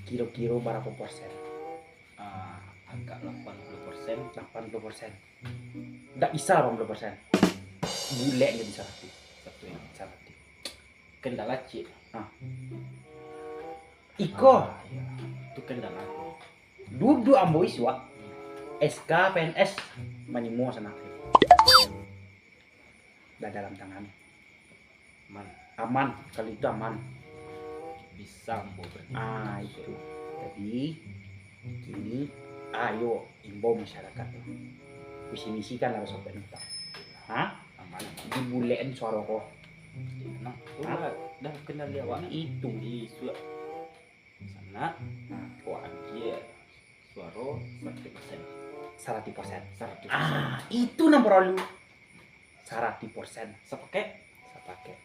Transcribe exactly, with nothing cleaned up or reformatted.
Kiro-kiro barapo persen? Ah, agak lapan puluh persen. Lapan puluh persen. Ndak bisa lapan puluh persen. Bulek jadi saratuih. Betul. Saratuih. Kendala cik. Iko, Ah, iya. Itu kendala aku. Duduak ambo isuak, S K P N S manimo sanak. Dah dalam tangan. Man, Aman, kalau itu aman. Bisa ambo berhenti. Ah, itu. Jadi, kini, ayo imbau masyarakat tu. Visi misi kan harus sampai nonton. Hah? Aman, aman. Dibulekin suaro ko. Nah, tu lah, dah kendali awak. Itu. Di surat sana, Nah, kau agiah suaro seratus persen. Seratus persen. Seratus persen. Ah, itu yang perlu. Seratus persen. Sepaket. Sepaket.